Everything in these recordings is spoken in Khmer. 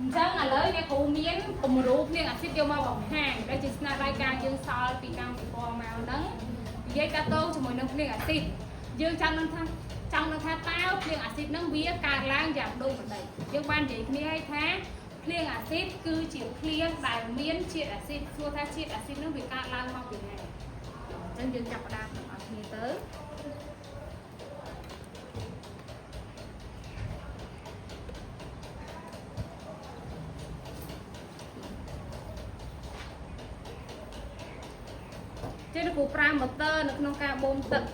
អញ្ចឹងឥឡូវអ្នកគ្រូមានគំរូភ្លៀងអាស៊ីតយកមកបង្ហាញដែលជាស្នាដៃការយើងសល់ពីកាំងពីពណ៌មកហ្នឹងនិយាយតាក់ទងជាមួយនឹងភ្លៀងអាស៊ីតយើងចង់នឹងថាចង់នឹងថាតើភ្លៀងអាស៊ីតហ្នឹងវាកើតឡើងយ៉ាងដូចម្ដេចយើងបាននិយាយគ្នាឲ្យថាភ្លៀងអាស៊ីតគឺជាភ្លៀងដែលមានជាតិអាស៊ីតសួរថាជាតិអាស៊ីតហ្នឹងវាកើតឡើងមកពីណាអញ្ចឹងយើងចាប់ផ្ដើមទាំងអស់គ្នាទៅ ចេះលោកគ្រូប្រើម៉ូទ័រនៅក្នុងការបូមទឹក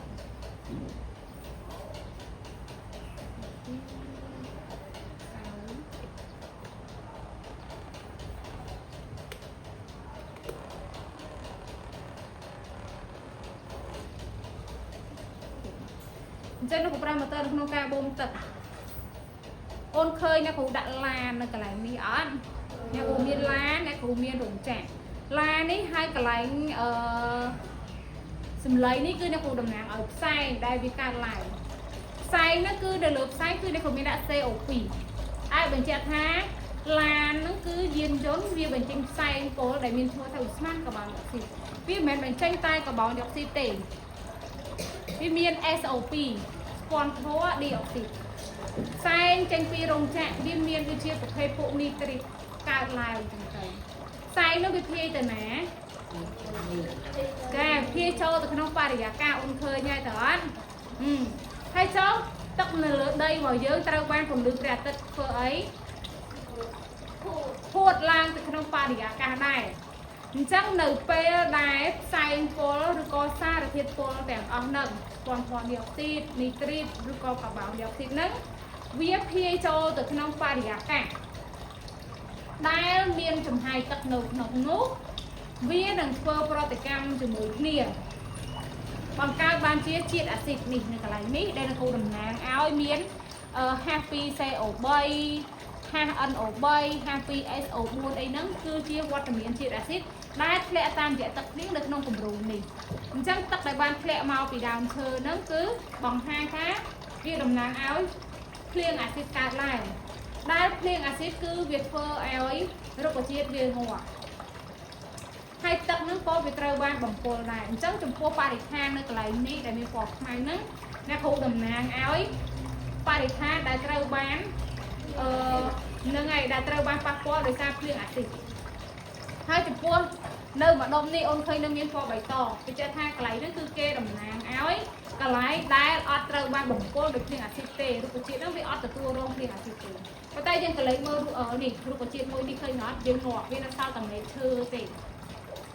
អញ្ចឹងលោកគ្រូប្រើម៉ូទ័រនៅក្នុងការបូមទឹកអូនឃើញអ្នកគ្រូដាក់ឡាននៅកន្លែងនេះអត់អ្នកគ្រូមានឡានអ្នកគ្រូមានរោងចក្រឡាននេះហើយកន្លែងអឺ សម្លៃនេះគឺអ្នកគ្រូតំណាងឲ្យផ្សែងដែលវាកើតឡើងផ្សែងហ្នឹងគឺនៅលើផ្សែងគឺអ្នកគ្រូមានដាក់ CO2 ហើយបញ្ជាក់ថាឡានហ្នឹងគឺយានយន្តវាបញ្ចេញផ្សែងពុលដែលមានឈ្មោះថាឧស្ម័នកាបូនឌីអុកស៊ីតវាមិនមែនបញ្ចេញតែកាបូនឌីអុកស៊ីតទេវាមាន SO2 ស្ពាន់ធ័រឌីអុកស៊ីតផ្សែងចេញពីរោងចក្រវាមានដូចជាប្រភេទពួកនីត្រីតកើតឡើងចឹងទៅផ្សែងនោះវាភាយទៅណា ចាភាចូលទៅក្នុងបរិយាកាសអូនឃើញហើយតើអត់ហឹមហើយចុះទឹកនៅលើដីរបស់យើងត្រូវបានពន្លឺព្រះអាទិត្យធ្វើអីភួតឡើងទៅក្នុងបរិយាកាសដែរអញ្ចឹងនៅពេលដែលផ្សែងពុលឬក៏សារធាតុពុលទាំងអស់ហ្នឹងស្ពាន់ធ័រឌីអុកស៊ីតនីត្រីតឬក៏កាបូនឌីអុកស៊ីតហ្នឹងវាភាយចូលទៅក្នុងបរិយាកាសដែលមានចំហាយទឹកនៅក្នុងនោះ វានឹងធ្វើប្រតិកម្មជាមួយគ្នាបង្កើតបានជាជាតិអាស៊ីតនេះនៅកន្លែងនេះដែលនឹងគ្រូតំណាងឲ្យមាន H2CO3 HNO3 H2SO4 អីហ្នឹងគឺជាវត្តមានជាតិអាស៊ីតដែលធ្លាក់តាមរយៈទឹកភ្លៀងនៅក្នុងគម្រោងនេះអញ្ចឹងទឹកដែលបានធ្លាក់មកពីដើមឈើហ្នឹងគឺបង្ហាញថាវាតំណាងឲ្យភ្លៀងអាស៊ីតកើតឡើងដែលភ្លៀងអាស៊ីតគឺវាធ្វើឲ្យរុក្ខជាតិវាងាប់ ហើយទឹកហ្នឹងក៏វាត្រូវបានបំពុលដែរអញ្ចឹងចំពោះបរិស្ថាននៅកន្លែងនេះដែលមានពណ៌ខ្មៅហ្នឹងអ្នកគ្រូតំណាងឲ្យបរិស្ថានដែលត្រូវបានអឺនឹងហើយដែលត្រូវបានប៉ះពាល់ដោយសារភ្លៀងអាស៊ីតហើយចំពោះនៅម្ដុំនេះអូនឃើញនៅមានពណ៌បៃតងបញ្ជាក់ថាកន្លែងហ្នឹងគឺគេតំណាងឲ្យកន្លែងដែលអត់ត្រូវបានបំពុលដោយភ្លៀងអាស៊ីតទេរុក្ខជាតិហ្នឹងវាអត់ទទួលរងភ្លៀងអាស៊ីតទេប៉ុន្តែយើងក៏លេចមើលរូបនេះរុក្ខជាតិមួយនេះឃើញអត់យើងងាប់វានៅសល់តែមែកឈើទេ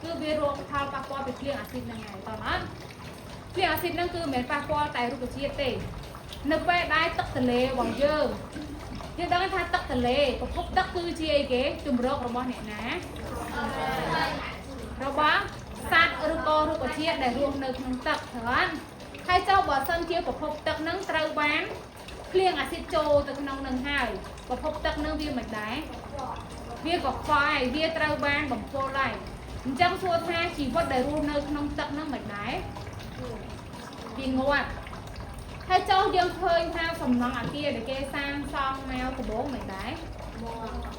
គឺវារងផលប៉ះពាល់ពីភ្លៀងអាស៊ីតហ្នឹងហើយតោះណាភ្លៀងអាស៊ីតហ្នឹងគឺមិនមែនប៉ះពាល់តែរុក្ខជាតិទេនៅពេលដែលទឹកទន្លេរបស់យើងយើងដឹងថាទឹកទន្លេប្រភពទឹកគឺជាអីគេជំរករបស់អ្នកណារបស់សត្វឬក៏រុក្ខជាតិដែលរស់នៅក្នុងទឹកត្រូវអត់ហើយចុះបើសិនជាប្រភពទឹកហ្នឹងត្រូវបានភ្លៀងអាស៊ីតចូលទៅក្នុងនឹងហើយប្រភពទឹកហ្នឹងវាមិនដែរវាក៏ខ្វល់ហើយវាត្រូវបានបំពុលហើយ អញ្ចឹងសួរថាជីវិតដែលរស់នៅក្នុងទឹកហ្នឹងមិនដែរវាងាប់ហើយចុះយើងឃើញថាសំណង់អាគារដែលគេសាងសង់មកដំបូងមិនដែរ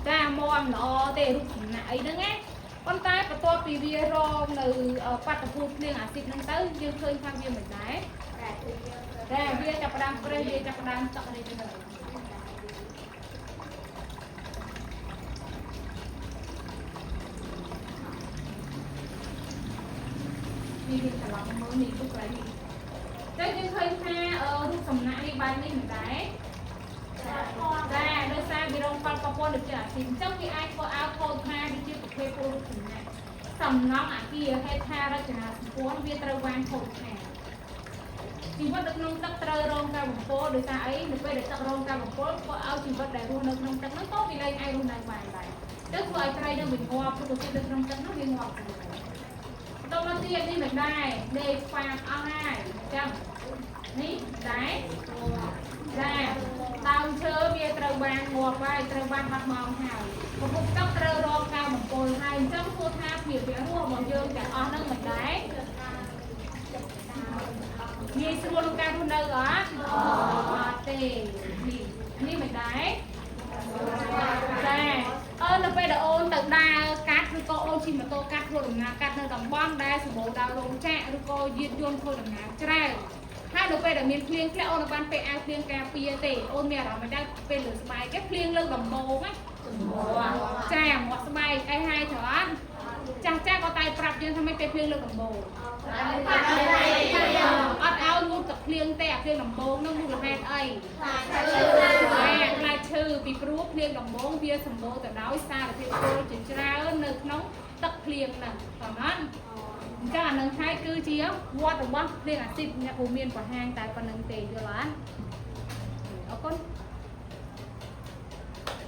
ចាមល្អទេរូបសំណាក់អីហ្នឹងណាប៉ុន្តែបន្ទាប់ពីវារងនៅបាតុភូតភ្លៀងអាស៊ីតហ្នឹងទៅយើងឃើញថាវាមិនដែរតែវាចាប់ផ្ដើមប្រេះវាចាប់ផ្ដើមទឹកនេះទៅនេះវាត្រឡប់មើលនេះទុកកន្លែងនេះតែយើងឃើញថារូបសំណាក់នេះបែបនេះមិនដែរចាដោយសារវារងផលប៉ះពាល់ដូចជាអាស៊ីតអញ្ចឹងវាអាចធ្វើឲ្យខូចខាតដូចជាប្រភេទពួករូបសំណាក់សំណង់អាគារហេដ្ឋារចនាសម្ព័ន្ធវាត្រូវបានខូចខាតជីវិតនៅក្នុងទឹកត្រូវរងការបំពុលដោយសារអីនៅពេលដែលទឹករងការបំពុលធ្វើឲ្យជីវិតដែលរស់នៅក្នុងទឹកហ្នឹងក៏វាលែងអាចរស់នៅបានដែរទៅធ្វើឲ្យត្រីនឹងវាងាប់រុក្ខជាតិនៅក្នុងទឹកហ្នឹងវាងាប់ទៅ តមកទៀតនេះមិនដែរដេកហ្វាមអស់ហើយអញ្ចឹងនេះមិនដែរចាដើមឈើវាត្រូវបានងាប់ហើយត្រូវបានបាត់បង់ហើយប្រភពទឹកត្រូវរងការបំពុលហើយអញ្ចឹងសួរថាភាពរស់របស់យើងទាំងអស់ហ្នឹងមិនដែរងាយស្រួលក្នុងការរស់នៅអត់អត់ទេនេះនេះមិនដែរចា ពេលដែលអូនទៅដើរកាត់ឬក៏អូនជិះម៉ូតូកាត់ធ្វើដំណើរកាត់នៅតំបន់ដែលសម្បូរដោយរោងចក្រឬក៏យានយន្តធ្វើដំណើរច្រើនហើយនៅពេលដែលមានភ្លៀងធ្លាក់អូនអត់បានពាក់អាវភ្លៀងការពារទេអូនមានអារម្មណ៍មិនដែរពេលលើស្បែកគេភ្លៀងលើកដំបូងណាចាមាត់ស្បែកអីហើយត្រូវអត់ចាស់ចាស់ក៏តែប្រាប់យើងថាម៉េចពេលភ្លៀងលើកដំបូងអត់ឲ្យងូតទឹកភ្លៀងទេអាភ្លៀងដំបូងនោះមូលហេតុអី ចាខ្លាចឈឺពីព្រោះភ្លៀងដំបូងវាសម្បូរទៅដោយសារធាតុពុលជាច្រើននៅក្នុងទឹកភ្លៀងហ្នឹងតោះណាអញ្ចឹងអានឹងហើយគឺជាវត្តរបស់ភ្លៀងអាស៊ីតអ្នកគ្រូមានបង្ហាញតែប៉ុណ្្នឹងទេយល់អត់អរគុណ។